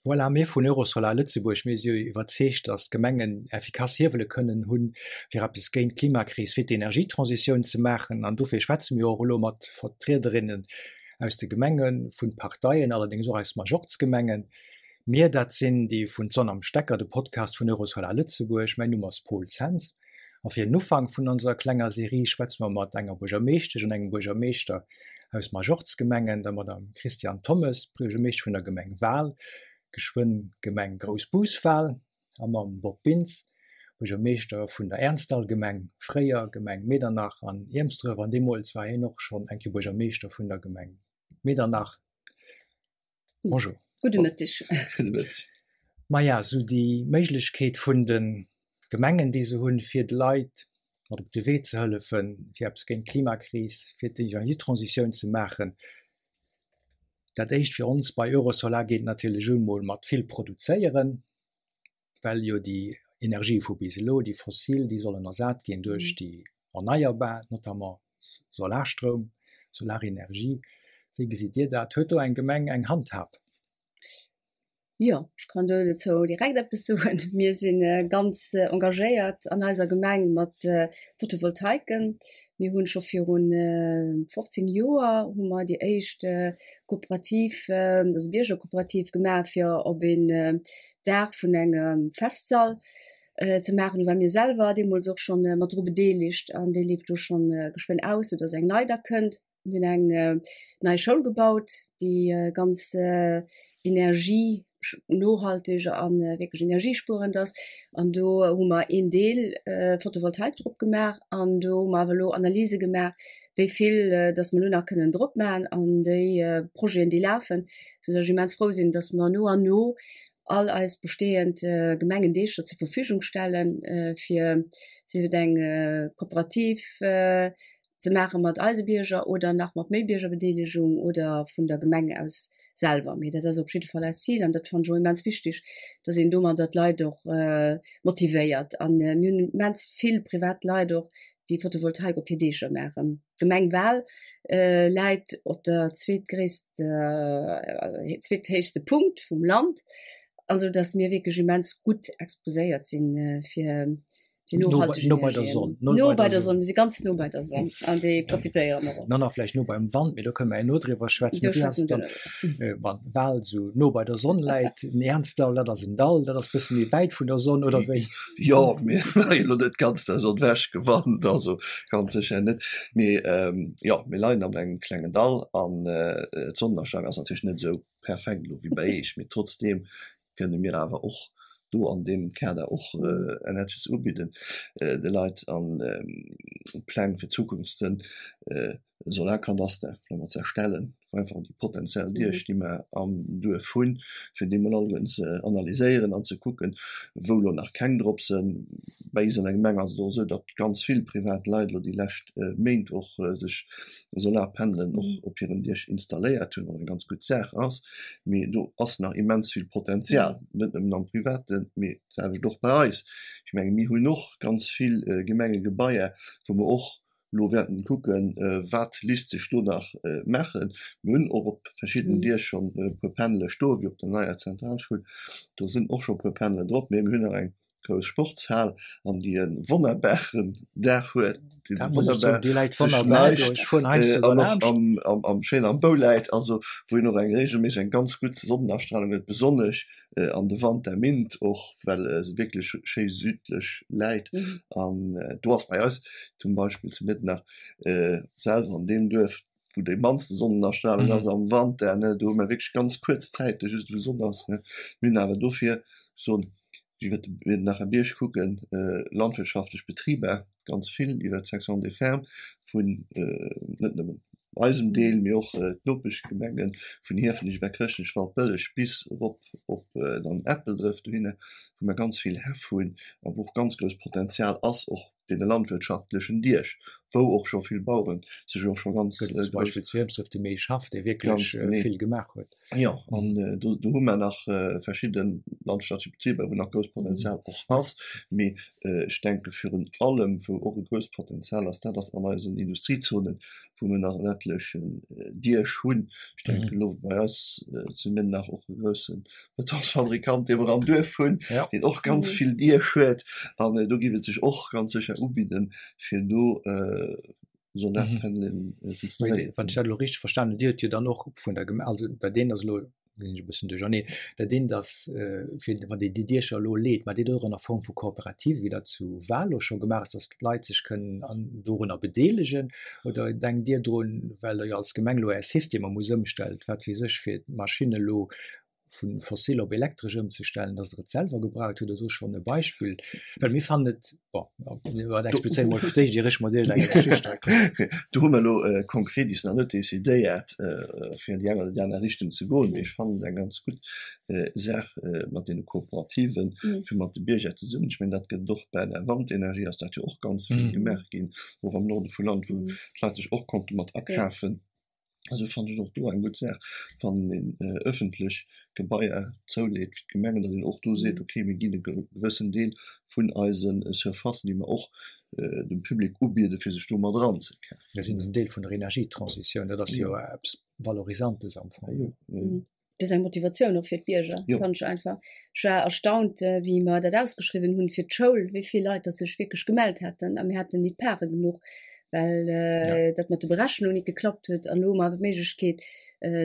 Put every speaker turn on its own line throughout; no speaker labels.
Voilà, mir vun Eurosolar Lëtzebuerg, mir si jo iwwerzeegt, datt d'Gemengen effikass Hiewele kënnen hunn, fir eppes géint d'Klimakris, fir d'Energietransitioun ze maachen. An dofir schwätze mir och elo mat Vertriederinnen aus de Gemengen, vun Parteien, allerdéngs och aus Majortsgemengen. Mir, dat sinn déi vun D'Sonn am Stecker, de Podcast vun Eurosolar Lëtzebuerg. Mäin Numm ass Paul Zens. A fir den Ufank vun onser klenger Serie schwätze mer mat enger Buergermeeschtesch an engem Buergermeeschter aus Majorz-Gemengen, der Madame Christiane Thommes, Buergermeeschtesch vun der Gemeng Wal, geschwënn Gemeng Groussbus-Wal, a mam Bob Bintz, Buergermeeschter vun der Ernzdall-Gemeng, fréier Gemeng Medernach an Iermsdref, an deemools war hien och schonn eng Kéier Buergermeeschter vun der Gemeng Medernach. Bonjour.
Gudde Mëtteg.
Gudde Mëtteg. Maja, sou déi Méiglechkeet vun de Gemengen, déi se hunn, fir de Leit mat op de Wee ze hëllefen, fir eppes géint d'Klimakris, fir d'Energietransitioun ze maachen. Dat éischt fir ons bei Eurosolar geet natierlech un mol mat vill produzéieren. well jo déi Energie vu bis elo, déi fossil, déi sollen ersat ginn duerch déi erneierbar, notamment Solarstroum, Solarenergie. Wéi gesitt Dir dat? Huet do eng Gemeng eng Handhab?
Jo, ech kann do dozou direkt eppes soen. Mir si ganz engagéiert an eiser Gemeng mat Photovoltaiken. Mir hunn scho virun 15 Joer hu mer déi éischt Kooperativ, also Biergerkooperativ gemaach, fir op een Daach vun engem Festsall ze maachen. Do ware mir selwer deemools och schonn mat dru bedeelegt an dee leeft do schonn geschwënn aus, soudass eng nei da kënnt. Mir hunn eng nei Schoul gebaut, déi ganz energie nohalteg a wierklech energiespuerend ass. An do hu mer een Deel Photovoltaik drop gemaach an do hu mer awer elo Analyse gemaach, wéi vill dass mer elo nach kënnen drop maachen an déi Projeten, déi lafen, soudass ech immens frou sinn, dass mer no an no all eis bestehend Gemengendeecher zur Verfügung stellen, fir sief et eng Kooperativ ze maache mat eise Bierger oder nach mat méi Biergerbedeelegung oder vun der Gemeng aus selwer. Mee dat ass op jidde Fall eist Zil an dat fannen ech och immens wichteg, dass een domadder d'Leit och motivéiert. An mir hunn immens vill privat Leit och, déi Photovoltaik op hir Deecher maachen. D'Gemeng Wal läit op der zweetgréisster, zweethéichste Punkt vum Land, also datt mir wierklech immens gutt exposéiert sinn fir fir nohalteg
No bei der
Energien.
Sonn.
No bei der Sonn, mir si ganz no bei der Sonn an déi profitéiere mer och.
No, no, vläicht no beim Wand, mee do kënne mer herno driwwer schwätzen.
Do
Wéi ass
schwätzen
dann,
wir
äh, wann Wal sou no bei der Sonn läit, den Ernzdall, dat ass en Dall, dat ass bësse méi wäit vun der Sonn, oder wéi?
Jo, mir leie lo net ganz der Sonn wechgewannt, also ganz sécher net. Mee jo, mir leien an engem klengen Dall an d'Sonnenastellung ass natierlech net esou perfekt elo wéi bei Eech, mee trotzdeem kënne mir awer och do an deem Kader och en eppes ubidden de Leit an Pläng fir d'Zukunft sënn. Solarkadaster vläicht mat ze erstellen, fir einfach déi potenziell Diech, déi mer am Duerf hunn, fir déi mol alleguerten ze analyséieren an ze kucken, wou elo nach keng drop sënn. Bei eis an der Gemeng ass et och esou, datt ganz vill privat Leit elo déi lescht Méint och sech Solarpanelen och op hiren Diech installéiert hunn, wat eng ganz gutt Saach ass. Mee do ass nach immens vill Potenzial, net nëmmen am Privaten, mee d'selwecht och bei eis. Ech menge mir hunn och ganz vill Gemengegebaier, wou mer och Elo wäerten kucken, wat lisst sech do nach maachen. Mir hunn och op verschiddenen Diech schonn e puer Panele stoen, wéi op der neier Zentralschoul. Do sinn och scho e puer Panelen drop. Mee mir hunn nach eng grouss Sportshal, an déi e wonnerbaren Daach huet, déi wonnerbar sech neigt an och am schéin am Bou läit, also wou een och eng reegelméisseg eng ganz gutt Sonnenastrahlung huet, besonnesch an de Wantermint och, well se wierklech schéi südlech läit. An do ass bei eis zum Beispill zu Miedernach selwer an deem Duerf, wou déi mannste Sonnenastrahlung ass am Wanter, ne, do hu mer wierklech ganz kuerz Zäite just wou Sonn ass, ne. Mir hunn awer dofir soen, iwwer de Miedernacher Bierg kucken, landwirtschaftlech Betriber ganz vill iwwer d'Section des fermes vun net nëmmen eisem Deel, mee och d'Nopeschgemengen vun Hiefenech iwwer Chrëschtnech, Waldbëlleg bis erop op dann Eppeldref dohinner, wou mer ganz vill Häff hunn a wou och ganz grousst Potenzial ass, och deene landwirtschaftlechen Diech, wou och scho vill Baueren sech och scho ganz
Gëtt et zum Beispill zu Iermsdref de Meesch Haff, dee wierklech vill gemaach huet.
Jo, an do hu mer nach verschidde. landwirtschaftleche Betriber, wou nach grousst Potenzial och ass. Mee ech denke virun allem, wou och e grousst Potenzial ass, dat ass an eisen Industriezonen, wou mir nach en etlechen Diech hunn. Ech denken elo bei eis zu Miedernach och e grousse Betonsfabrikant, dee mer am Duerf hunn, deen och ganz vill Diech huet. An do géif et sech och ganz sécher ubidden, fir do Solarpanelen ze installéieren.
Wann ech dat elo richteg verstanen hunn, Dir hutt jo dann och vun der Gemeng, also bei deenen ass elo, sinn ech e bëssen duercherneen, dat eent ass, fir wann Dir déi Diecher elo leet, mä Dir hutt och an der Form vu Kooperative, wéi dat zu Wal elo scho gemaach ass, datt d'Leit sech kënnen an dorunner bedeelegen. Oder denkt Dir drun, well Der jo als Gemeng elo Är Systemer muss ëmstellt, wat weess ech, fir d'Maschinn elo vu fossil op elektresch ëmzestellen, datt Der et selwer gebraucht hutt? Oder do schonn e Beispill? Well mir fannen et, bon, dat explizéiere mer fir d'éischt, ier ech mat iergendengem Geschicht hei kommen.
Do hu mer elo konkret is nach net decidéiert, fir an déi eng oder déi aner Richtung ze goen, mee ech fannen et eng ganz gutt Saach mat deene Kooperativen, fir mat de Bierger zesummen, ech mengen, dat gëtt et och bei der Wandenergie, ass dat jo och ganz vill gemaach ginn, och am Norde vum Land, wou d'Leit sech och konnte mat akafen. Also fannen ech och do eng gutt Saach, wann een ëffentlech Gebaier zouleet fir d'Gemengen, datt een och do seet, okay, mir ginn e gewëssen Deel vun eise Surfacen, déi mer och dem Public ubieden, fir sech do mat eranzekafen.
Mir sinn en Deel vun der Energietransitioun, dat ass jo eppes Valorisantes am Fong.
Dat ass eng Motivatioun och fir d'Bierger, fannen ech einfach. Ech war erstaunt, wéi mer dat ausgeschriwwen hunn fir d'Schoul, wéi vill Leit datt sech wierklech gemellt haten a mir haten nit Pare genuch, well dat mat de Berechnungen nit geklappt huet. An elo hu mer awer d'Méiglechkeet,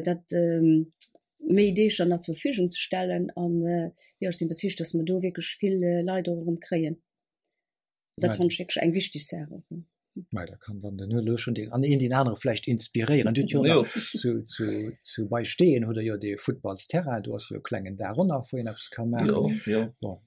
dat méi Deeg dann nach zur Verfügung ze stellen an jo, ech sinn iwwerzeegt, datt mer do wierklech vill Leit och erëm kréien. Dat fand ech wierklech eng wichteg Saach och.
Mei, da kann dann den elo schon den an een den anere vläicht inspiréieren. Du jo nach zu, zu, zu bei Steen hutt der jo dee Futtballsterrain, do ass jo e klengen Daach och nach, wou een eppes ka maachen.
Jo, jo.
Bon,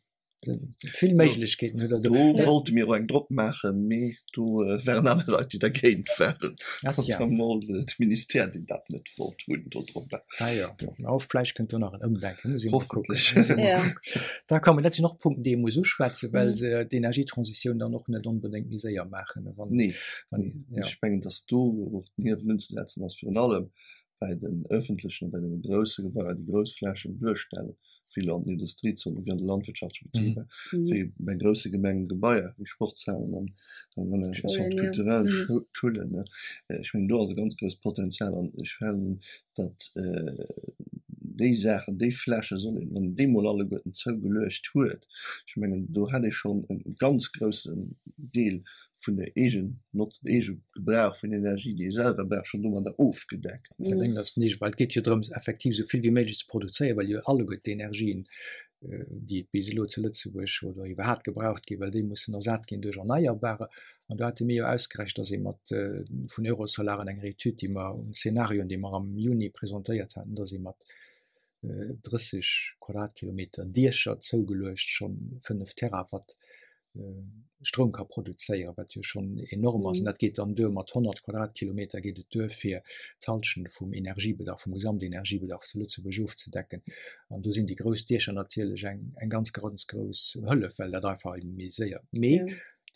vill Méiglechkeeten hutt der
do. Do wollte mir och eng drop maachen, mee do waren aner Leit, déi dergéint waren.
Ah tja.
Notamment de Ministère, deen dat net wollt hunn do drop.
Ah jo, oh, vläicht kënnt do nach en Ëmdenken, muss ee mol kucken.
Hoffentlech.
Muss ee mol
Ja.
kucken. Da kommen, dat sinn och Punkten, déi ee muss uschwätzen, well se d'Energietransitioun dann och net onbedéngt méi séier maachen. Wann,
Nee,
wann,
nee.
ja.
Ech mengen, datt do och den Hiewel unzesetzen ass, virun allem bei den öffentlechen a bei den grousse Gebaier, déi grouss Flächen duerstellen, wéi elo an den Industriezonen, wéi an de landwirtschaftleche Betriber, wéi bei grousse Gemengegebaier, wéi Sportshalen an an Centres culturels, Schoulen. Ech mengen, do ass e ganz grousst Potenzial an ech fannen, datt déi Saachen, déi Fläche soll een, wann een déi mol alleguerten zougeluecht huet, ech mengen, do hätt ee schonn e ganz groussen Deel vun der Eegennotz, Eegegebrauch vun Energie, déi ee selwer brauch, schonn domadder ofgedeckt.
Dat engt ass d'Nisch, well et geet jo drëms, effektiv esou vill wéi méiglech ze produzéieren, well jo alleguer d'Energien, déi bis elo zu Lëtzebuerg oder iwwerhaapt gebraucht ginn, well déi mussen ersat ginn duerch Erneierbarer. An do hate mir jo ausgerechent, dass ee mat vun Eurosolar an enger Etüd, déi mer, Zenarioen, déi mer am Juni presentéiert haten, dass ee mat 30 Quadratkilometer Diecher zougeluecht schonn 5 Terawatt Stroum ka produzéieren, wat jo schonn enorm ass. An dat geet dann duer, mat 100 Quadratkilometer geet et duer, fir d'Hallschent vum Energiebedarf, vum Gesamtenergiebedarf zu Lëtzebuerg ofzedecken. An do sinn déi grouss Diecher natierlech eng, eng ganz, ganz grouss Hëllef, well dat einfach ebe méi séier. Mee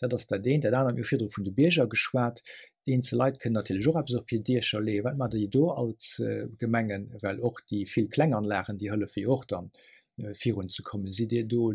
dat ass dat eent. Dat anert, mir hu virdru vun de Bierger geschwat, Eenzel Leit kënnen natierlech och eppes op hir Diecher leeën. Wat maacht Dir do als Gemengen? Well och déi vill Klenganlagen, déi hëllefe jo och dann virunzekommen. Sidd Dir do,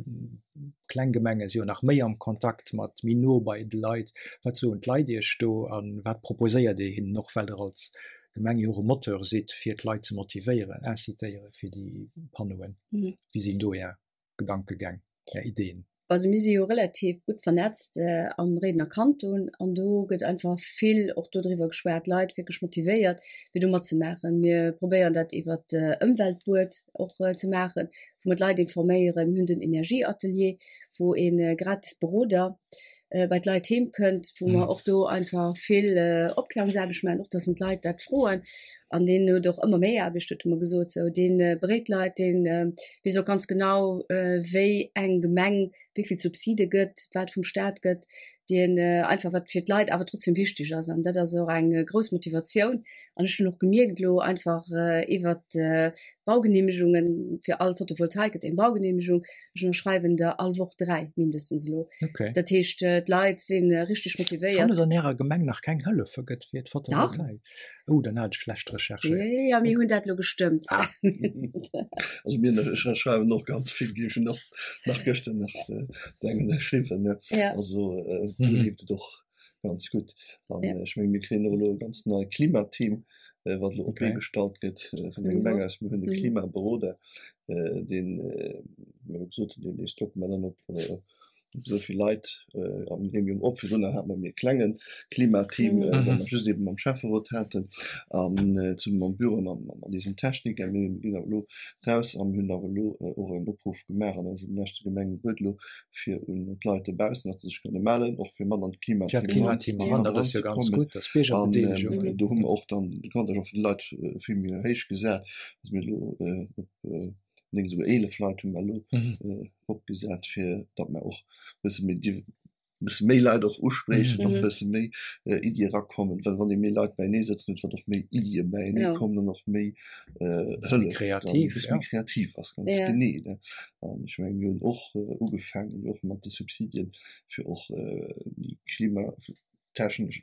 kleng Gemenge si jo nach méi am Kontakt mat, méi no bei de Leit. Wat soen d'Leit Iech do a wat proposéiert Dir hinnen och, well Der als Gemeng jo och e Moteur sidd, fir d'Leit ze motivéieren, incitéieren fir déi Panneauen? Wéi sinn do Är Gedankegäng, Är Ideen?
Also mir si jo relativ gutt vernetzt am Réidener Kanton an do gëtt einfach vill och dodriwwer geschwat, Leit wierklech motivéiert fir do matzemaachen. Mir probéieren dat iwwer d'Ëmweltbuet och ze maachen, wou mer d'Leit informéieren. Mir hunn den Energieatelier, wou ee gratis Beroder bei d'Leit heem kënnt, wou mer och do einfach vill Opklärungsaarbecht maachen, och dass d'Leit dat froen. An deen huet och ëmmer méi Aarbecht, huet e mer gesot. Sou dee beréit d'Leit, dee weess och ganz genau, wéi eng Gemeng wéi vill Subside gëtt, wat vum Staat gëtt, deen einfach wat fir d'Leit awer trotzdem wichteg ass. An dat ass och eng grouss Motivatioun. An ech hunn och gemierkt elo einfach iwwert d'Baugenehmegungen, fir all Photovoltaik gëtt eng Baugenehmegung, Ech ënnerschreiwen der all Woch 3 mindestens elo.
Okay.
Dat heescht, d'Leit si richteg motivéiert.
Schonn, datt an Ärer Gemeng nach keng Hëllefe gëtt fir d'Photovoltaik. Oh, dann hat ech schlecht recherchéiert.
Ja, ja, ja, mir hunn dat lo gestëmmt.
Ah. Also mir schreiwen och ganz vill, gi ech nach, nach gëschter nach äh, dengen geschriwwen. Ne?
Ja.
Also äh, do
Mhm.
leeft et och ganz gutt. An
Ja.
äh, ech meng, mir kréien och elo e ganz neie Klimateam, äh, wat elo op
Okay.
d'Bee gestallt gëtt äh, vun der
Mhm.
Gemeng aus. Mir hunn e
Mhm.
Klimaberoder, äh, deen äh, mir elo gesot hunn, deen dee stocke mer dann op äh, esou vill Leit am Gremium op. Virdrunner hate mer méi e klenge Klimateam,
Mhm.
well mer just eebe mam Schäfferot haten an zesumme mam Büro an mat eisem Techniker. Mee mir ginn awer elo raus a mir hunn awer elo och en Opruff gemaach an eisem leschte Gemengerued elo, fir un d'Leit dobaussen, datt se sech kënne mellen, och fir mat an
Fir an
d'Klimateam
d'Klimateam eran, dat ass jo ganz
eranzekommen.
gutt, dat ass Biergerbedeelegung.
An do hu mer och dann de Contingent vun de Leit vill méi héich gesat, datt mir elo op 9, esouguer 11 Leit hu mer elo eropgesat, fir datt mer och e bësse méi e bësse méi Leit och uspriechen, och e bësse méi Iddie erakommen, well wann ee méi Leit beienee sëtzen huet, wat och méi Iddie beienee kommen an och méi Hëllef, dann e bësse méi kreativ ass, ganz genee, ne. An ech mengen, mir hunn och ugefaangen jo och mat de Subsidien, fir och déi klimatechnesch,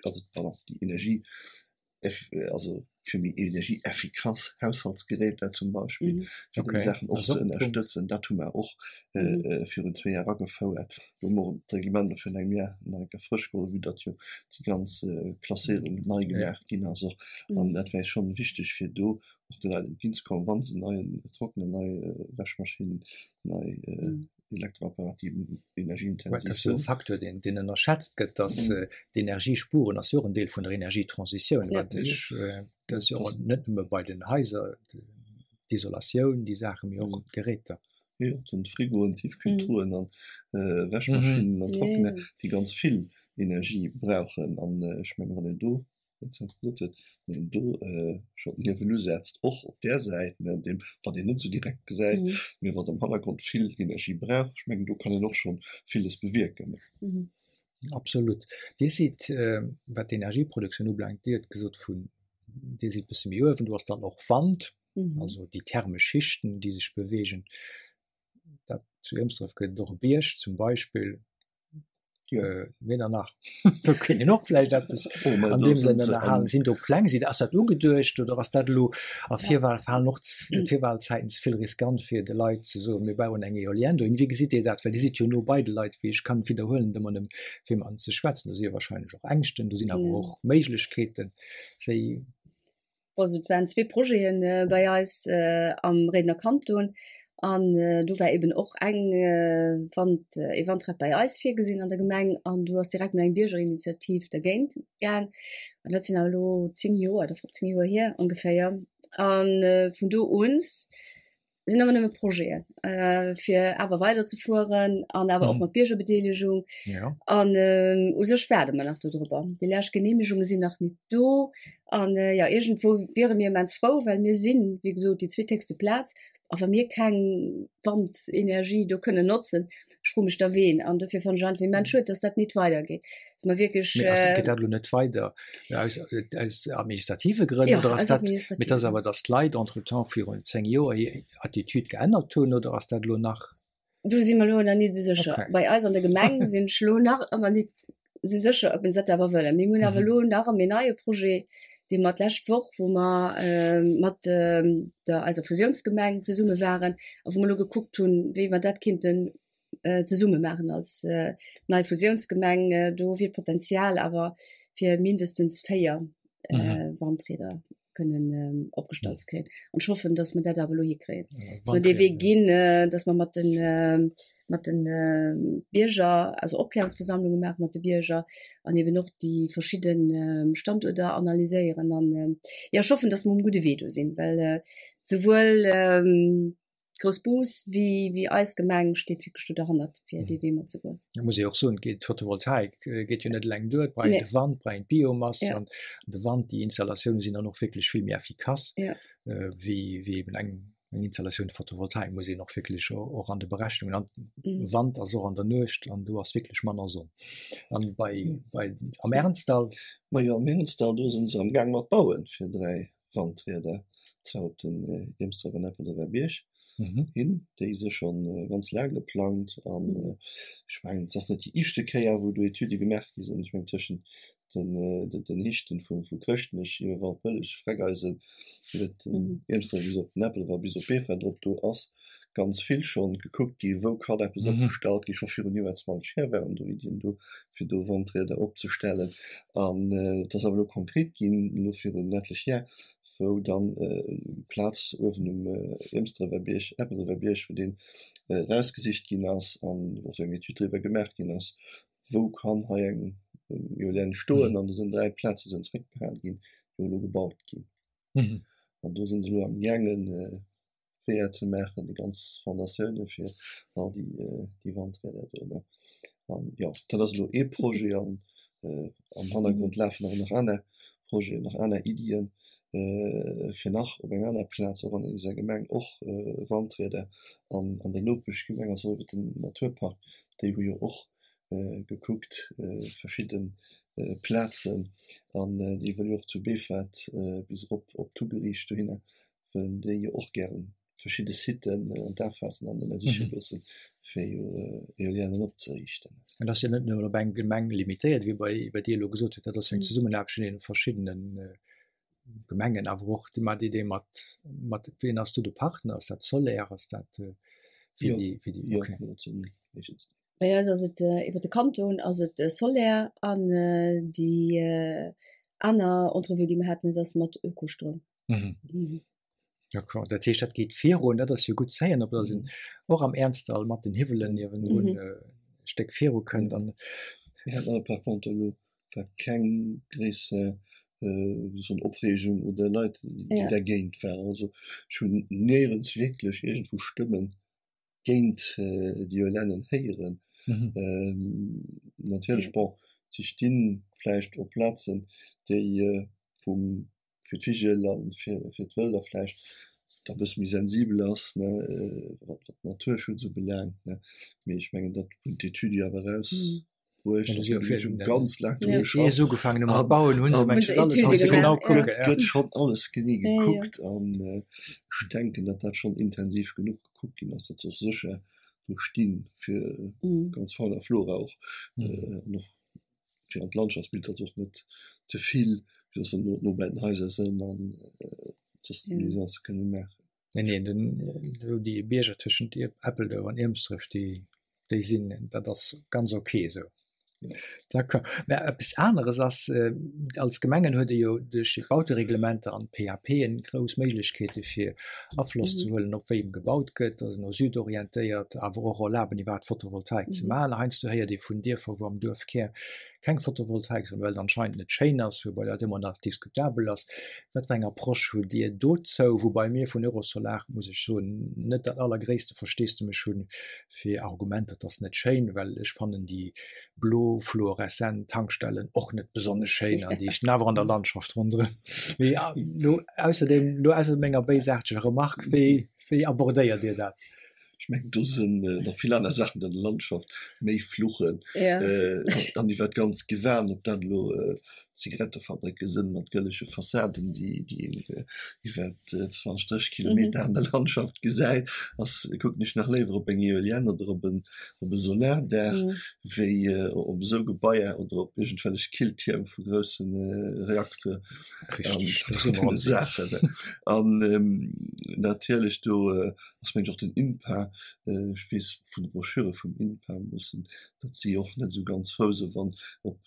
also pardon, déi Energie, also fir méi energieeffikass Haushaltsgeräter zum Beispill, mm. fir okay. déi Saachen och ze ënnerstëtzen. Dat hu mer och äh, mm. äh, virun zwee Joer agefouert. Do hu mer d'Reglement och virun engem Joer nach eng Kéier frësch geholl, vue datt jo déi ganz äh, Klasséierung nei gemaach ja. ginn ass och. Mm. An dat wär schonn wichteg fir do och de Leit entgéintzekommen, wann se neien Trockner, nei äh, Wäschmaschinen, nei äh, mm. Elektroapparat, déi energieintensiv
Dat ass jo e
sinn.
Facteur, deen, deen ënnerschätzt gëtt, dass mm. d'Energiespuren ass jo och en Deel vun der Energietransitioun.
Ja.
Wat ech, äh, dat ass jo och net nëmme bei den Haiser, d'Isolatioun, déi Saachen, mee och d'Geräter.
Jo, den Frigoen, Tiefkühltruhen an äh, Wäschmaschinen an Trockner, déi ganz vill Energie brauchen. An äh, ech mengen, wann een do dat Zentrum gesot huet, wann een do schonn den Hiewel usetzt, och op där Säit, ne, deem, wat een net esou direkt gesäit, mee wat am Hannergrond vill Energie brauch, ech mengen, do kann een och schonn villes bewierken.
Absolut. Dir sidd, wat d'Energieproduktioun ubelaangt, Dir hutt gesot vun, Dir sidd e bësse méi uewen, do ass dann och Wand, also déi thermesch Schichten, déi sech beweegen. Dat zu Iermsdref gëtt et och e Bierg zum Beispill. Äh, ween dann nach? Do kéint een och vläicht eppes
Oh, mä
an
do
deem
sinn
Sënn
se
ënnerhalen.
am.
Sinn do Pläng? Sinn, ass dat ugeduecht oder ass dat elo a Virwahl, falen och d'Virwahlzäiten ze vill riskant fir de Leit ze soen, mir bauen eng Eolienne dohin? Wéi gesitt Dir dat? Well Dir sidd jo no bei de Leit, wéi ech kann widderhuelen, et ëmmer erëm fir mat ze schwätzen. Do si jo wahrscheinlech och Ängschten, do sinn awer och Méiglechkeeten. Wéi?
Also et waren zwee Projete bei eis am Réidener Kanton an do war eben och eng Wand, ee Wandrad bei eis virgesinn an der Gemeng an do ass direkt mol eng Biergerinitiativ dergéint gaang. An dat sinn awer elo 10 Joer oder 15 Joer hier ongeféier. An vun do un sinn awer nëmme Projeten, fir awer weiderzefueren an awer och mat Biergerbedeelegung. An u sech waarde mer nach dodrobber. Déi lescht Geneemegunge sinn nach nit do. An jo, iergendwou wiere mir immens frou, well mir sinn, wéi gesot, déi zweethéchste Plaz. A wa mir keng Wandenergie do kënnen notzen, ech froe mech da ween. An dofir fannen ech einfach immens schued, dass dat nit weidergeet. Dass mer wierklech.
Mee ass, geet dat elo net weider aus, aus administrative Grënn
Ja,
oder ass
aus
dat, mee et
administrative
ass awer, dass d'Leit entretemps virun 10 Joer hir Attitude geännert hunn oder ass dat elo nach?
Do si mer elo nach nit esou sécher.
Okay.
Bei eis an der Gemeng sinn ech elo nach ëmmer nit esou sécher, ob se dat awer wëllen. Mir hunn awer elo nach ëm een neie Projet, dee mer d'lescht Woch, wou mer mat der eiser Fusiounsgemeng zesumme waren a wou mer elo gekuckt hunn, wéi mer dat kinnten zesumme maachen als nei Fusiounsgemeng. Do wier d'Potenzial awer fir mindestens 4 Wandrieder kënnen opgestallt ze kréien. An ech hoffen, datt mer dat awer elo hikréien. Datt mer dee Wee ginn, datt mer mat den, mat den Bierger, also Opklärungsversammlunge maache mat de Bierger an eben och déi verschidde Standuerter analyséieren. An jo, ech hoffen, datt mer um gudde Wee do sinn, well souwuel Groussbus wéi, wéi eis Gemeng steet wierklech do derhannert, fir dee Wee mat ze goen.
Da muss ee och soen, geet d'Photovoltaik geet jo net eleng duer, et brauch een
Nee.
de Wand, et brauch een d'Biomass
Ja.
an de Wand, déi Installatioune sinn dann och wierklech vill méi effikass
Ja.
wéi, wéi eben eng, eng Installatioun Photovoltaik muss een och wierklech och an de Berechnungen an
Mhm.
Wand ass och an der Nuecht an do ass wierklech manner Sonn. An bei, bei am Ernzdall?
Majo, am Ernzdall, do sinn se am Gaang mat bauen fir 3 Wandrieder, zwar op den Iermsdref an Epperdorfer Bierg hin, déi si scho ganz laang geplangt an ech mengen, et ass net déi éischte Kéier, wou do Etüde gemaach gi sinn. Ech mengen, tëschent Den Hichten vu Chrëschtnech iwwer Waldbëlleg, Freckeisen, iwwer den Iermsdref bis op den Eppelwer bis op Beefort erop, do ass ganz vill schonn gekuckt gi wou kann eppes opgestallt gi. Scho virun iwwer 20 Joer waren do Iddien do fir do Wandrieder opzestellen an et ass awer elo konkret ginn elo virun etlech Jar, wou dann Plaz uewen um Iermsdrewer Bierg, Eppelrewer Bierg, wou deen erausgesicht ginn ass an wou och eng Etüd driwwer gemaach ginn ass, wou kann hei eng Eolienne stoen an do sinn 3 Plaze sinn zréckbehal ginn, déi elo gebaut ginn. An do sinn se elo am gaangen Weeër ze maachen, déi ganz Fondatioune fir all déi déi Wandrieder do. An jo, dat ass elo ee Projet an am Hannergrond lafen awer nach aner Projeten, nach aner Iddien, fir nach op eng aner Plaz och an eiser Gemeng och Wandrieder an an der Nopeschgemeng ass och iwwer den Naturpark, déi hu jo och gekuckt verschidde Plazen an déi wëll jo och zu Beefort bis erop op d'Hugeriicht dohinner wëllen déi jo och gären verschidde Siten an d'A faassen an ënnersiche loossen, fir jo Eolienen opzeriichten.
Dat ass jo net nëmmen op eng Gemeng limitéiert, wéi bei wéi Dir elo gesot hutt, dat ass jo eng Zesummenaarbecht vun deene verschiddene Gemengen, awer och déi mat Idee mat mat wien ass do de Partner? Ass dat Soler? Ass dat
fir déi fir déi? Jo, dat sinn
meeschtens déi. Bei eis ass et iwwer de Kanton ass et Soler an déi aner Entrevue, déi mer haten, dat ass mat Ökostrom.
Mhm. Mhm. D'accord. Dat heescht, dat geet virun, dat ass jo gutt ze héieren, ob dat een och am Ernstdall mat den Hiwwelen niewendrun mhm. äh, Stéck viru kënnt. An
Mir haten awer par contre elo war keng gréisser äh, so Opreegung oder Leit, déi ja. dergéint waren. Also ech hunn néierens wierklech iergendwou Stëmmen géint déi Eolienne héieren. Natierlech, bon, si sti vläicht op Plazen, déi vum, fir d'Vigel a fir d'Wëlder vläicht da e bësse méi sensibel ass, ne, wat den Naturschutz ubelaangt, ne. Mee ech mengen, dat hunn d'Etüde jo awer eraus. Ganz laang
ugefaangen mat bauen hunn se genau
gëtt schonn alles genee gekuckt an ech denken, datt dat schonn intensiv genuch gekuckt ginn ass, datt se och sécher do stinn fir ganz Fauna Flora och an och fir an d'Landschaftsbild, datt se och net ze vill, wéi datt se no bei den Haiser sënn an datt se Nuisance kënne maachen.
Nee, nee, den, elo déi Bierger tëschent Eppelduerf an Iermsdref, déi, déi sinn, dat ass ganz ok esou. D'accord. Mä eppes aneres ass, als Gemengen huet ee jo duerch déi Bautereglementer an d'PAPen grouss Méiglechkeete fir Afloss ze huelen op wéi gebaut gëtt, also no Süd orientéiert, awer och erlaben iwwerhaapt Photovoltaik ze maachen. Heiansdo héiert ee vun Dierfer, wou am Duerfkär keng Photovoltaik, sondern well et anscheinend net schéin ass, woubai dat ëmmer nach diskutabel ass. Wat fir eng Approche hutt Dir dozou? Woubai mir vun Eurosolar, muss ech soen, net dat allergréisste Versteesdemech hunn fir Argumenter, et ass net schéin, well ech fannen déi blo fluoreszent Tankstellen och net besonnesch schéin an déi stinn awer an der Landschaft ronderëm. Mee elo ausserdeem, elo ausser menger béisaarteger Remarque, wéi, wéi abordéiert Dir dat?
Ech mengen, do sinn nach vill aner Saachen, déi an der Landschaft méi fluchen an iwwer d'ganz Gewan, ob dat elo Zigarettefabricke sënn mat gëllege Fassaden, déi een iwwer 20, 30 Kilometer an der Landschaft gesäit, ass, kucken ech nach léiwer op eng Eolienne oder op en op e Solardaach wéi op esou Gebaier oder op iergendwellech Killtierm vu grousse Reakter. An natierlech do ass mengen ech och den INPA, ech weess vun de Broschüre vum INPA e bëssen, datt si och net esou ganz frou se wann op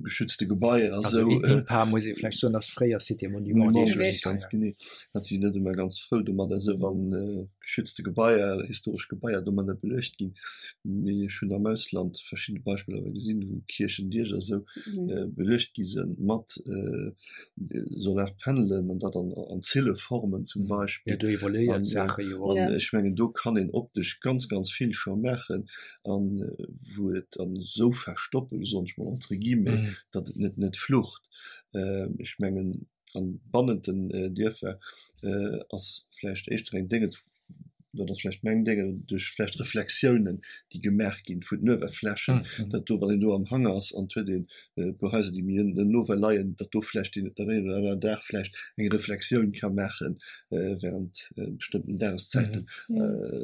geschützte Gebaier a
sou. Also INPA muss ee vläicht soen, ass fréier Cité Monument
heescht et. Ganz genee, datt si net ëmmer ganz frou domadder se wann geschützte Gebaier, historesch Gebaier domadder beluecht ginn. Mee ech hunn am Ausland verschidde Beispiller awer gesinn, wou Kierchendiecher esou beluecht gi se mat Solarpanelen an dat an an Zilleformen zum Beispill.
Ja, do evoluéieren d'Saache jo
och. An ech mengen, do kann een optesch ganz, ganz vill scho maachen an wou et dann esou verstoppen, soen ech mol entre guillemets, datt et net net flucht. Ech mengen, an bannent den Dierfer ass vläicht éischter eng Déngens, dat ass vläicht meng Déngen, duerch vläicht Reflexiounen, déi gemaach ginn vun den Uewerflächen, datt do, wann een do am Hang ass an et huet een e puer Haiser, déi méi ënnen no leien, datt do vläicht deen een oder aneren Dag vläicht eng Reflexioun ka maache während bestëmmten Dageszäiten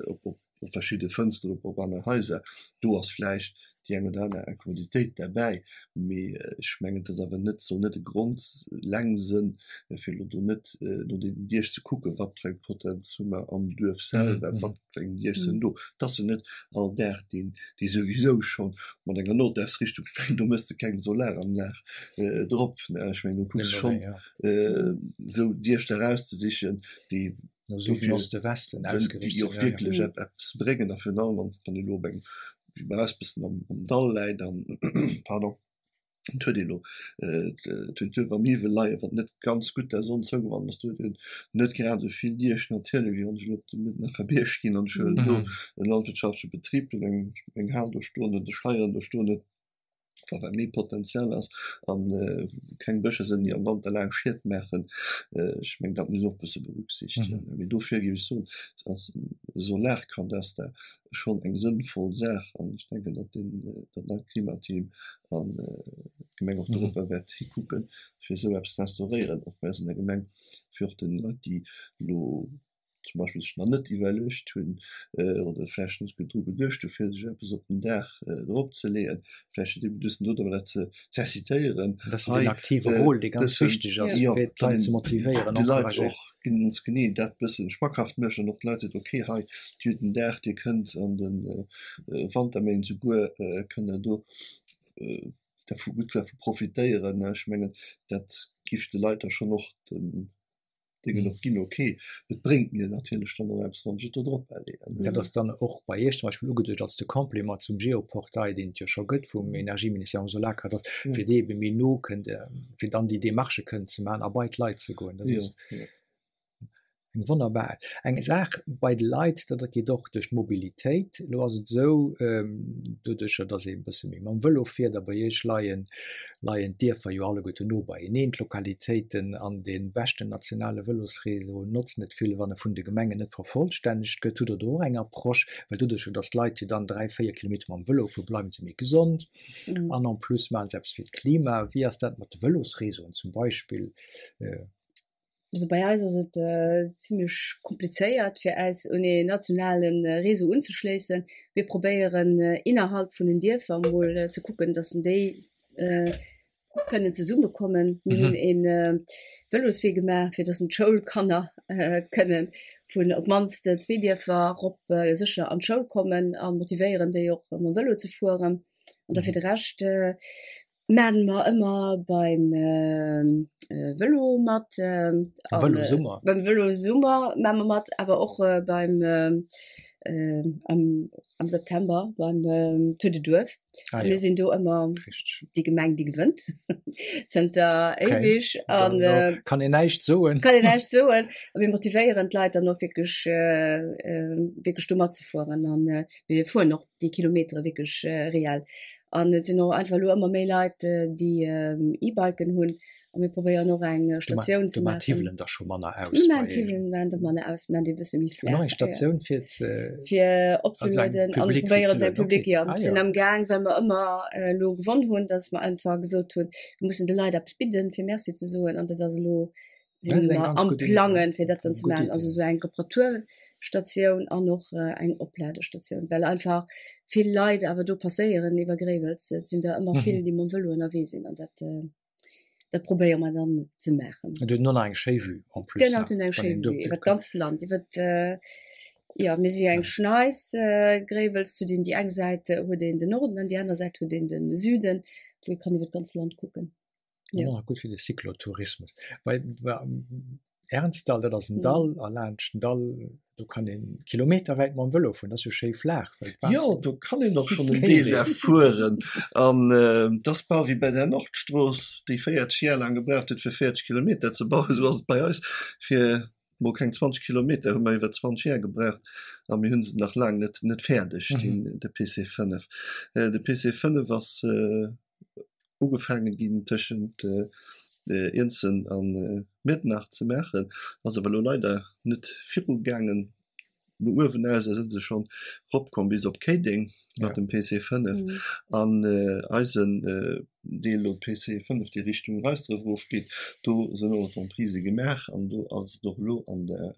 op verschidde Fënsteren, op aner Haiser. Do ass vläicht. déi eng oder aner Incommoditéit derbäi, mee ech mengen, et ass awer net, soll net e Grond leng sënn, fir elo do net no deenen Diech ze kucken, wat fir eng Potenz hu mer am Duerf selwer, wat fir eng Diech sinn do. Et ass jo net all Dag deen, dee souwisou schonn mat enger Nordausrichtung, ech mengen, do méchs de keng Solaranlag drop, ne, ech mengen, do kucks schonn esou Diech der erauszesichen, déi
No Süden, Osten, Westen
ausgeriicht sinn, déi och wierklech eppes bréngen a virun allem, wann een elo op engem, wéi bei eis, bëssen am Dall läit an, pardon, et huet ee elo, et huet d'Duerf am Hiwwel leien, wat net ganz gutt der Sonn zougewannt ass, do huet een net grad esou vill Diech natierlech, wéi wann ech elo op de Miednacher Bierg ginn an ech huelen do e landwirtschaftleche Betrib, deen eng, eng Hal do stoen huet, e Scheieren do stoen huet. wa wat méi Potenzial ass an wou keng Bëscher sinn, déi am Wanter laang Schied maachen. Ech mengen, dat muss een och e bësse berücksichtegen. Mee dofir géif ech soen, ass e Solarkadaster schonn eng sënnvoll Saach an ech denken, datt deen, dat neit Klimateam an d'Gemeng och doropper wäert hikucken, fir esou eppes ze instauréieren, och bei eis an der Gemeng, fir och den Leit, déi elo zum Beispill sech nach net iwwerluecht hunn oder vläicht net dru geduecht hu fir sech eppes op den Daach drop ze leeën, vläicht eben duessen do dat ze z'incitéieren.
Dat ass den aktive Rôle, dee ganz wichteg ass, fir d'Leit ze motivéieren,
de Leit och ganz genee dat bëssen schmackhaft mécht an och d'Leit seet, okay hei, Dir hutt den Daach, Dir kënnt an de Wanterméint souguer kënnt Der do dervu gutt dervu profitéieren. Ech mengen, dat géif de Leit da schonn och den Déngen och ginn, ok, et bréngt mir natierlech dann och eppes, wann ech et do drop leeën.
Dat ass dann och bei Iech zum Beispill ugeduecht als de Complément zum Geoportail, deen et jo scho gëtt vum Energieministère am Solarkadaster, fir dee ebe méi no kënnt, fir dann déi Demarchë kënnen ze maachen a bei d'Leit ze goen. Dat ass eng wonnerbar eng Saach bei de Leit, dat geet och duerch d'Mobilitéit. Elo ass et esou, doduercher datt ee e bësse méi mam Vëlo fiert a bei Iech leien leien d'Dierfer jo alleguerten no beieneen, d'Lokalitéiten an de beschten nationale Vëlosréseau notzt net vill, wann e vun de Gemengen net vervollstännegt gëtt. Hutt Der do och eng Approche? Well doduerch, datt d'Leit jo dann 3, 4 Kilometer mam Vëlo fueren, bleiwen se méi gesond an en plus maache se eppes fir d'Klima. Wéi ass dat mat de Vëlosréseauen zum Beispill?
Also bei eis ass et zimlech komplizéiert fir äis un ee nationale Réseau unzeschléissen. Mir probéieren innerhalb vun den Dierfer mol ze kucken, datt en déi gutt kënnen zesummekommen. Mir hunn ee Vëloswee gemaach, fir datt en d'Schoulkanner kënne vun op d'mannst zwee Dierfer erop sécher an d'Schoul kommen a motivéieren déi och mam Vëlo ze fueren. An da fir de Rescht Maan mer ëmmer beim Vëlo mat.
Vëlosummer.
Beim Vëlosummer maan mer mat, awer och beim am am September beim Tour de Duerf. Ah, ja. Mir sinn do ëmmer déi Gemeng, déi gewënnt zënter éiweg.
An kann een näischt soen.
Kann een näischt soen. A mir motivéieren d'Leit dann och wierklech wierklech do matzefueren an mir fueren och déi Kilometere wierklech reell. An et sinn och einfach elo ëmmer méi Leit, déi E-Biken hunn. A mir probéieren och eng Statioun
ze maachen. Do maachen d'Hiwwelen da scho manner
aus. Mir maachen d'Hiwwelen maachen da manner aus, maachen déi e bësse méi
flaach. An och eng Statioun fir ze.
Fir opzelueden an probéieren se eng Public, jo. Mir sinn am Gaang, well mer ëmmer elo gewonn hunn, datt mer einfach gesot hunn, mir mussen de Leit eppes bidden, fir Merci ze soen. An dat ass elo sinn mer am Plangen, fir dat dann ze maachen, also esou eng Reparaturstatioun an och eng Opladestatioun, well einfach vill Leit awer do passéieren iwwer Gréiwels. Et sinn der ëmmer vill, déi mam Vëlo ënnerwee sinn an dat, dat probéiere mer dann ze maachen.
An huet och nach eng schéi Vue
en plus. Genau, et huet eng schéi Vue iwwer d'ganzt Land, iwwer, jo, mir si jo eng Schneis, Gréiwels, huet een déi eng Säit huet een den Norden an déi aner Säit huet een de Süden, wou ee kann iwwer d'ganzt Land kucken.
Ja. Och gutt fir de Cyclotourismus. Bei, bei Ernzdall, dat ass en Dall, a laanscht den Dall, do kann een kilometerwäit mam Vëlo fueren, dat ass jo schéi flaach. Well
d'Waasser. Jo, do kann een och schonn en Deel da fueren. An et ass bal wéi bei der Nordstrooss, déi 40 Jar laang gebraucht huet, fir 40 Kilometer ze bauen, esou ass et bei eis, fir mol keng 20 Kilometer hu mer iwwer 20 Jar gebraucht a mir hu se nach laang net, net fäerdeg, deen, de PC 5. De PC 5 ass ugefaange ginn tëschent Iernzen a Miedernach ze maachen, ass awer elo leider net viru gaangen. No uewen aus da si se schonn eropkomm bis op Kéideng mat dem PC 5 an eise. Deel do d'PC 5, déi Richtung Reisdref erofgeet, do sinn och d'Emprisë gemaach an do ass et och elo an der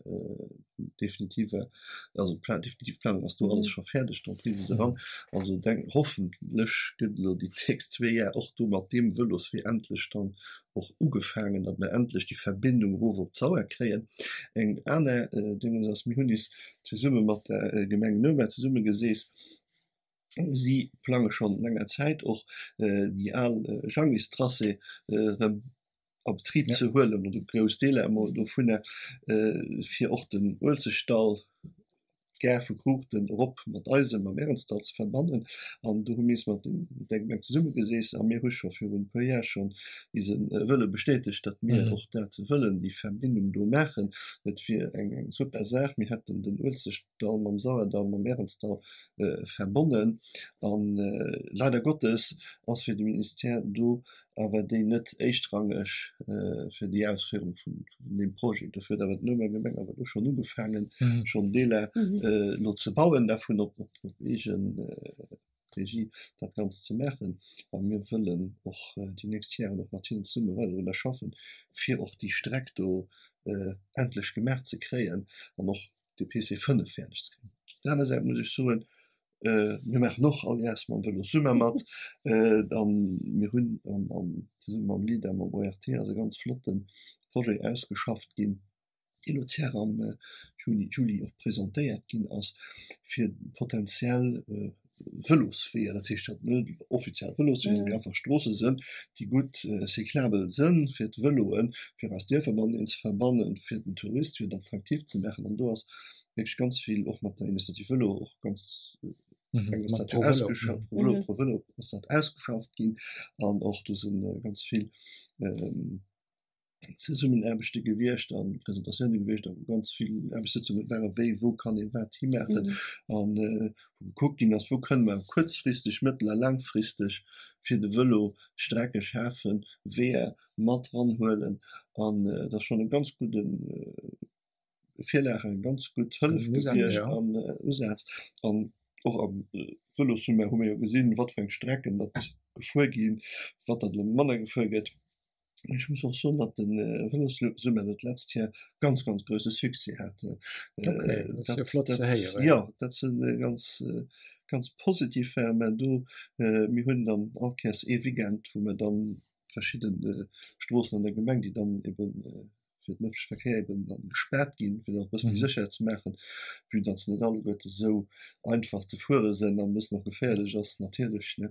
definitiver, also definitiv Planung ass do alles scho fäerdeg, d'Emprisë si ran. Also denk, hoffentlech gëtt elo déi nächst zwee Jar och do mat deem Vëloswee endlech dann och ugefaangen, datt mer endlech déi Verbindung erof op d'Sauer kréien. Eng aner Dingens ass, mir hunn is zesumme mat der Gemeng Noumer zesummegeseess, Si plange schonn länger Zäit och déi al Jangis-Tracé erëm a Betrib ze huelen, oder grouss Deeler emol dovunner, fir och den Uelzechtdall, d'Gare vu Kruuchten erop mat eisem, mam Ärenzdall ze verbannen. An do hu mir is mat der Gemeng zesummegeseess a mir hu scho virun e puer Jar schonn eise Wëlle bestätegt, datt mir och dat wëllen, déi Verbindung do maachen. Et wier eng super Saach. Mir hätten den Uelzechtdall mam Sauerdall, mam Ärenzdall verbonnen. An leider Gottes ass fir de Ministère do awer déi net éischtrangeg fir déi Ausféierung vun deem Projet. Dofir huet awer d'Noumer Gemeng awer do schonn ugefaangen, schonn Deeler elo ze bauen dervun op eege Regie dat Ganzt ze maachen. A mir wëllen och déi nächst Jaren och mat hinnen zesumme weider dorunner schaffen, fir och déi Streck do endlech gemaach ze kréien an och de PC 5 fäerdeg ze kréien. Op der aner Säit muss ech soen, mir maachen och all Jahres mam Vëlo Summer mat an mir hunn zesumme mam LEADER, mam ORT ass e ganz flotte Projet ausgeschafft ginn, dee elo d'Jär am Juni, Juli och presentéiert ginn ass, fir potenziell Vëlosweeër, dat heescht dat net offiziell Vëlosweeër sinn, mee einfach Stroosse sënn, déi gutt cyclabel sënn fir d'Vëloen, fir eis Dierfer mateneen ze verbannen, fir den Tourist, fir et attraktiv ze maachen. An do ass wierklech ganz vill och mat der Initiative Vëlo och ganz eng ass dat jo ausgeschafft, Pro Vëlo, Pro Vëlo ass dat ausgeschafft ginn an och do sinn ganz vill Zesummenaarbechte gewiescht an Presentatioune gewiescht a wou ganz vill Aarbechtssëtzunge waren, wéi, wou kann ee wat himaachen an wou gekuckt ginn ass, wou kënne mer kuerzfristeg, mëttel a laangfristeg fir de Vëlo Strecke schafen, Weeër mat eranhuelen an dat ass schonn e ganz gudde Virlag, eng ganz gutt Hëllef gewiescht an Usaz an och am Vëlossummer hu mir jo gesinn, wat fir eng Strecken datt gefuer ginn, wat datt elo manner gefuer gëtt. Ech muss och soen, datt de Vëlossummer dat letzt Joer ganz, ganz grousse Succès hat.
Okay, dat ass jo flott ze héieren.
Jo, dat se ganz, ganz positiv war. Mä do, mir hunn dann all Kéiers ee Weekend, wou mer dann verschidde Stroossen an der Gemeng, déi dann eben fir den ëffentleche Verkéier eben dann gespaart ginn, fir dat e bësse méi sécher ze maachen, vue datt se net alleguerte esou einfach ze fuere sinn an e bëssen och geféierlech ass natierlech, ne.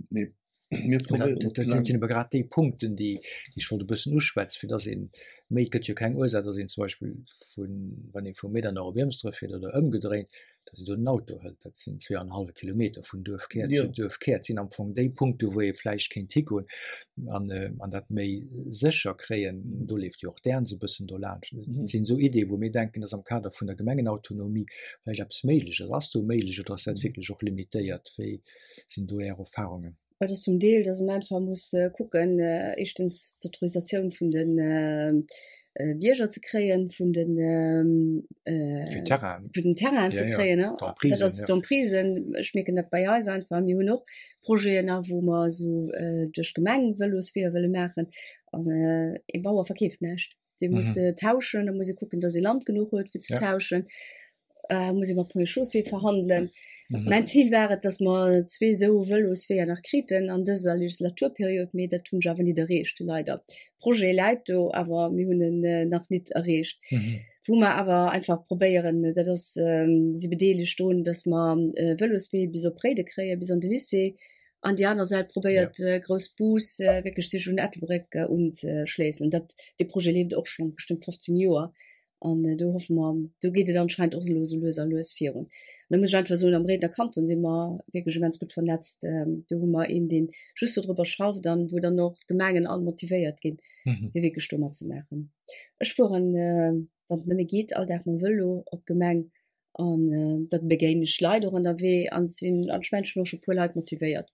Mee mir probéieren
Dat dat sinn awer grad déi Punkten, déi déi ech wollt e bëssen uschwätzen, fir datt een méi, et gëtt jo keng Ursaach, datt een zum Beispill vun, wann ee vu Medernach op Iermsdref fiert oder ëmgedréint, datt een do den Auto hëlt. Dat sinn zweeanenhallwe Kilometer vun Duerfkär zu Duerfkär. Dat sinn am Fong déi Punkte, wou ee vläicht kéint higoen an an dat méi sécher kréien. Do leeft jo och d'Ernz e bëssen dolaanscht. Dat sinn esou Ideeën, wou mir denken, datt am Kader vun der Gemengenautonomie vläicht eppes méiglech ass. Ass do méiglech oder ass dat wierklech och limitéiert? Wéi sinn do Är Erfahrungen?
Et ass zum Deel, dass een einfach muss kucken, éischtens d'Autorisatioun vun de Bierger ze kréien, vun de
Fir
den Terrain ze kréien. Dat ass d'Emprisen. Ech mierken dat bei eis einfach. Mir hunn och Projeten nach, wou mer esou duerch d'Gemeng Vëlosweeër wëlle maachen an ee Bauer verkeeft näischt. Dee muss tauschen, da muss e kucken, datt e Land genuch huet fir ze tauschen. Äh, muss ee mat Ponts et Chaussées verhandelen. Mäin Zil war et, datt mer zwee esou Vëlosweeër nach kriten an dëser Legislaturperiod, mee dat hunn ech awer nit erreecht, leider. Projet läit do, awer mir hunn en nach nit erreecht. Wou mer awer einfach probéieren, dat ass, si bedeelegt drun, datt mer e Vëloswee bis op Réide kréien, bis an de Lycée. An déi aner Säit probéiert Groussbus wierklech sech un Ettelbréck unzeschléissen. Dat, dee Projet leeft och schonn bestëmmt 15 Joer an do hoffe mer, do geet et anscheinend och elo esou lues a lues virun. An da muss ech einfach soen, am Réidener Kanton si mer wierklech immens gutt vernetzt. Do hu mer een, dee just dodrobber schafft an wou dann och d'Gemengen all motivéiert ginn, fir wierklech do matzemaachen. Ech fueren, wann et nëmme geet, all Dag mam Vëlo op d'Gemeng An da begéinen ech Leit och ënnerwee an sinn an ech mengen ech hunn och scho puer Leit motivéiert.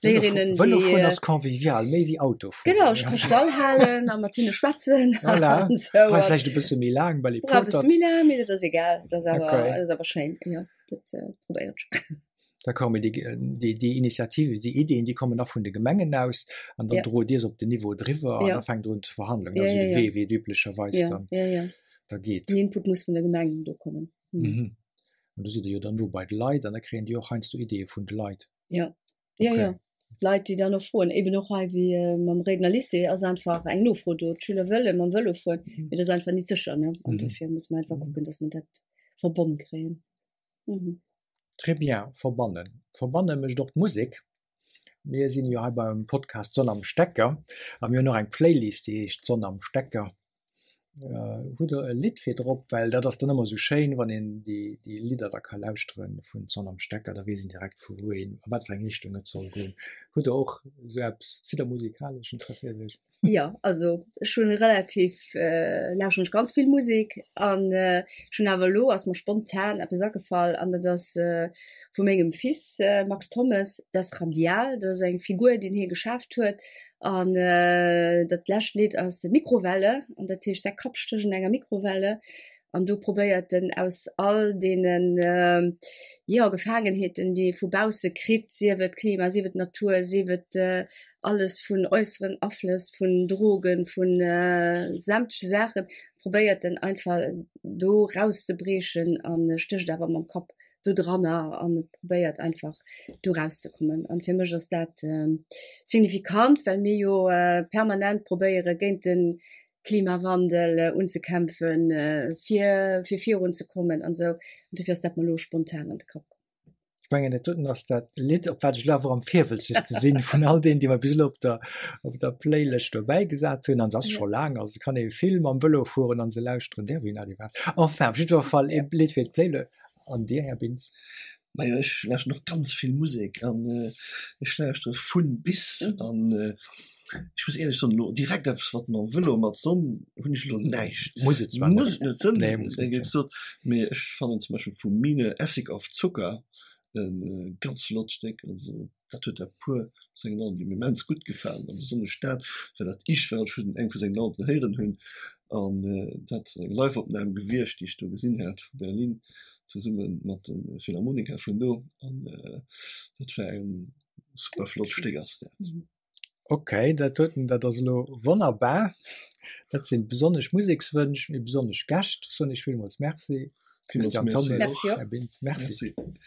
Léierinnen, déi. Vëlofueren ass convivial, méi wéi Autofueren.
Genau, ech ka stall halen a mat hinne schwätzen.
Voilà, brauch vläicht e bësse méi laang, well ee
potert. Brauch e bësse méi laang, mee dat ass egal, dat ass awer, dat ass awer schéin, jo, dat probéieren ech.
D'accord, mee déi, déi, déi Initiative, déi Ideen, déi kommen da vun de Gemengen aus an dann ja. drot Dir se op den Niveau driwwer an ja. da fänkt un ze verhandelen. Ja, ja, ja. Wee, wéi et üblecherweis ja, dann
ja, ja.
da geet.
Den Input muss vun der Gemeng do kommen.
Mhm. Mhm. An du sidd Dir jo dann do bei de Leit an da kréien déi och heiansdo Ideeë vun de Leit.
Ja. Ja, okay. ja. Leit, déi dann och froen, eben och hei wéi äh, mam Réidener Lycée ass einfach eng Nofro do. D'Schüler wëlle mam Vëlo fueren, mhm. mee dat ass einfach net sécher, ne? An mhm. dofir muss man einfach kucken, dass man dat verbonn kréien.
Mhm. Très bien, verbannen. Verbanne mécht och d'Musek. Mir sinn jo hei beim Podcast Sonn am Stecker a mir hunn och eng Playlist, déi heescht Sonn am Stecker. Hutt Der e Lidd fir drop? Well dat ass dann ëmmer esou schéin, wann een déi, déi Lidder da ka lauschteren vun Sonn am Stecker, da weess een direkt vu wou een, a wat fir eng Richtung et soll goen. Hutt Der och esou eppes? Sidd Der musikalesch? Interesséiert Iech?
Jo, also ech hunn relativ, lauschteren ech ganz vill Musek an ech hunn awer elo, ass mer spontan eppes agefall an dat ass vu mengem Fils Max Thommes, dat ass Radial, dat ass eng Figur déi hie geschaaft huet an dat lescht Lidd ass Mikrowelle an dat heescht säi Kapp stécht an enger Mikrowelle an do probéiert en aus all deenen, jo, Gefaangenheeten déi e vu bausse kritt, sief et Klima, sief et Natur, sief et alles vun äusseren Aflëss, vun Drogen, vu sämtleche Saachen, probéiert en einfach do rauszebriechen a stécht awer mam Kapp do dranner an probéiert einfach do rauszekommen. An fir mech ass dat signifikant, well mir jo permanent probéiere géint de Klimawandel unzekämpfen, fir fir virunzekommen an esou. An dofir ass dat mer elo spontan an de Kapp komm.
Ech mengen dat doten ass dat Lidd, op wat ech elo awer am virwëlzegste sinn vun all deenen, déi mer bis elo op der, op der Playlëscht dobäi gesat hunn. An se ass scho laang, also et kann ee vill mam Vëlo fueren an se lauschteren. Däerf een dat iwwerhaapt? Enfin, op jiddwer Fall e Lidd fir d'Playlëscht. An Dir, Här Bintz?
Majo, ech lauschteren och ganz vill Musek an ech lauschtere vun bis an ech muss éierlech soen, elo direkt eppes wat mam Vëlo mat Sonn hunn ech elo näischt.
Muss et zwar net.
Muss et net sënn, Nee, muss net sinn. Mee ech fannen zum Beispill vum Mine Essig auf Zucker e ganz flott Stéck. Also dat huet e puer sengen Alben, déi mir immens gutt gefalen a besonnesch dat, well dat ich war, ech hunn eng vu sengen Alben héieren hunn an dat ass eng Live-Opnam gewiescht, déi ech do gesinn hat vu Berlin zesumme mat de Philharmoniker vun do an dat war eng super flott Stéck ass dat.
Ok, dat doten, dat ass elo wonnerbar. Dat sinn besonnesch Musekswënsch, mee besonnesch Gäscht. Soen ech villmools Merci.
Christian
Thommes, Här Bintz, Merci.
Merci.